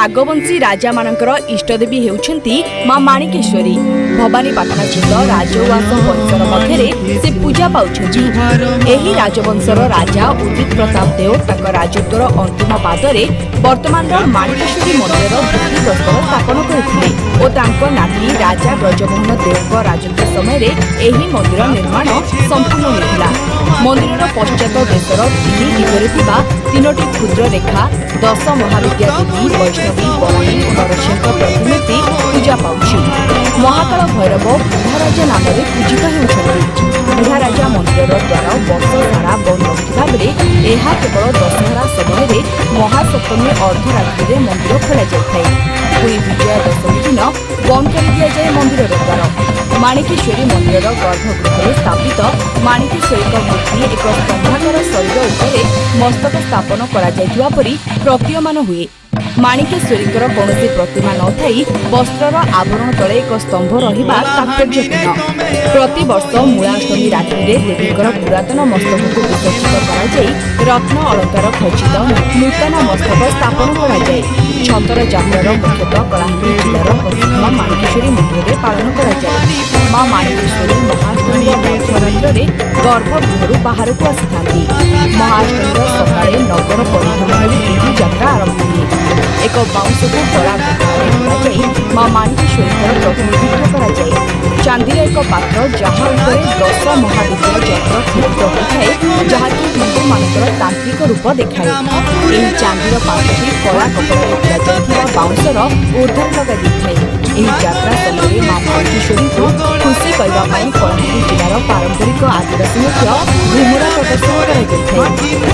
ନାଗବଂଶୀ ରାଜାମାନଙ୍କର ଇଷ୍ଟଦେବୀ ହେଉଛନ୍ତି ମା ମାଣିକେଶ୍ୱରୀ। ଭବାନୀପାଟଣାସ୍ଥିତ ରାଜଉଆସ ପରିସର ମଧ୍ୟରେ ସେ ପୂଜା ପାଉଛନ୍ତି। ଏହି ରାଜବଂଶର ରାଜା ଉଦିତ ପ୍ରତାପ ଦେଓ ତାଙ୍କ ରାଜତ୍ୱର ଅନ୍ତିମ ପାଦରେ ବର୍ତ୍ତମାନର ମାଣିକେଶ୍ୱରୀ ମନ୍ଦିରର ଭିତ୍ତିପ୍ରସ୍ତର ସ୍ଥାପନ କରିଥିଲେ ଓ ତାଙ୍କ ନାତି ରାଜା ବ୍ରଜମୋହନ ଦେଓଙ୍କ ରାଜତ୍ୱ ସମୟରେ ଏହି ମନ୍ଦିର ନିର୍ମାଣ ସମ୍ପୂର୍ଣ୍ଣ ହୋଇଥିଲା। ମନ୍ଦିରର ପଶ୍ଚାତ ଦେଶର ତିନି ଦିଗରେ ଥିବା ତିନୋଟି କ୍ଷୁଦ୍ର ରେଖା ଦଶ ମହାବିଦ୍ୟା ଦେବୀ ବୈଷ୍ଣବୀ, ବରାହୀ ଓ ନରସିଂହଙ୍କ ପ୍ରତିମୂର୍ତ୍ତି ପୂଜା ପାଉଛି। ମହାକାଳ ଭୈରବ ବୁଢ଼ାରାଜା ନାମରେ ପୂଜିତ ହେଉଛନ୍ତି। ବୁଢ଼ାରାଜା ମନ୍ଦିରର ଦ୍ୱାର ବର୍ଷ ସାରା ବନ୍ଦ ରହୁଥିବା ବେଳେ ଏହା କେବଳ ଦଶହରା ସମୟରେ ମହାସପ୍ତମୀ ଅର୍ଦ୍ଧରାତ୍ରିରେ ମନ୍ଦିର ଖୋଲାଯାଇଥାଏ। ପୁଣି ବିଜୟା ଦଶମୀ ଦିନ ବନ୍ଦ କରିଦିଆଯାଏ ମନ୍ଦିରର ଦ୍ୱାର। ମାଣିକେଶ୍ୱରୀ ମନ୍ଦିରର ଗର୍ଭଗୃହରେ ସ୍ଥାପିତ ମାଣିକେଶ୍ୱରୀଙ୍କ ମୂର୍ତ୍ତି ଏକ ସ୍ତମ୍ଭାକାର ଶରୀର ଉପରେ ମସ୍ତକ ସ୍ଥାପନ କରାଯାଇଥିବା ପରି ପ୍ରତୀୟମାନ ହୁଏ। ମାଣିକେଶ୍ୱରୀଙ୍କର କୌଣସି ପ୍ରତିମା ନଥାଇ ବସ୍ତ୍ରର ଆବରଣ ତଳେ ଏକ ସ୍ତମ୍ଭ ରହିବା ତାତ୍ପର୍ଯ୍ୟପୂର୍ଣ୍ଣ। ପ୍ରତିବର୍ଷ ମୂଳାଷ୍ଟମୀ ରାତ୍ରିରେ ଦେବୀଙ୍କର ପୁରାତନ ମସ୍ତକକୁ ବିସର୍ଜିତ କରାଯାଇ ରତ୍ନ ଅଳଙ୍କାର ଖଚିତ ନୂତନ ମସ୍ତକ ସ୍ଥାପନ କରାଯାଏ। ଛତର ଯାତ୍ରାର ମୁଖ୍ୟତଃ କଳାହାଣ୍ଡି ଜିଲ୍ଲାର ପ୍ରସିଦ୍ଧ ମାଣିକେଶ୍ୱରୀ ମନ୍ଦିରରେ ପାଳନ କରାଯାଏ। ମା ମାଣିକେଶ୍ୱରୀ ମହାଷ୍ଟମୀର ମଧ୍ୟରାତ୍ରରେ ଗର୍ଭଗୃହରୁ ବାହାରକୁ ଆସିଥାନ୍ତି। ମହାଷ୍ଟମୀର ସକାଳେ ନଗର ପରିଭ୍ରମଣରେ ଏହି ଯାତ୍ରା ଆରମ୍ଭ ହୁଏ। ଏକ ବାଉଁଶକୁ କଳା କପଡ଼ାରେ ଗୁଡ଼ାଯାଇ ମା ମାଣିକେଶ୍ୱରୀଙ୍କର ପ୍ରତିନିଧିତ୍ୱ କରାଯାଏ। ଚାନ୍ଦିର ଏକ ପାତ୍ର, ଯାହା ଉପରେ ଦଶ ମହାବିଦ୍ୟା ଯନ୍ତ୍ର ଖୋଦିତ ହୋଇଥାଏ, ଯାହାକି ହିନ୍ଦୁମାନଙ୍କର ତାନ୍ତ୍ରିକ ରୂପ ଦେଖାଏ। ଏହି ଚାନ୍ଦିର ପାତ୍ରଟି କଳା କପଡ଼ାରେ ଗୁଡ଼ାଯାଇଥିବା ବାଉଁଶର ଊର୍ଦ୍ଧ୍ୱରେ ଲଗାଯାଇଥାଏ। ଏହି ଯାତ୍ରା ସମୟରେ ମା ମାଣିକେଶ୍ୱରୀଙ୍କୁ ଖୁସି କରିବା ପାଇଁ କଳାହାଣ୍ଡି ଜିଲ୍ଲାର ପାରମ୍ପରିକ ଆଦିବାସୀ ନୃତ୍ୟ ଘୁମୁରା ପ୍ରଦର୍ଶନ କରାଯାଇଥାଏ।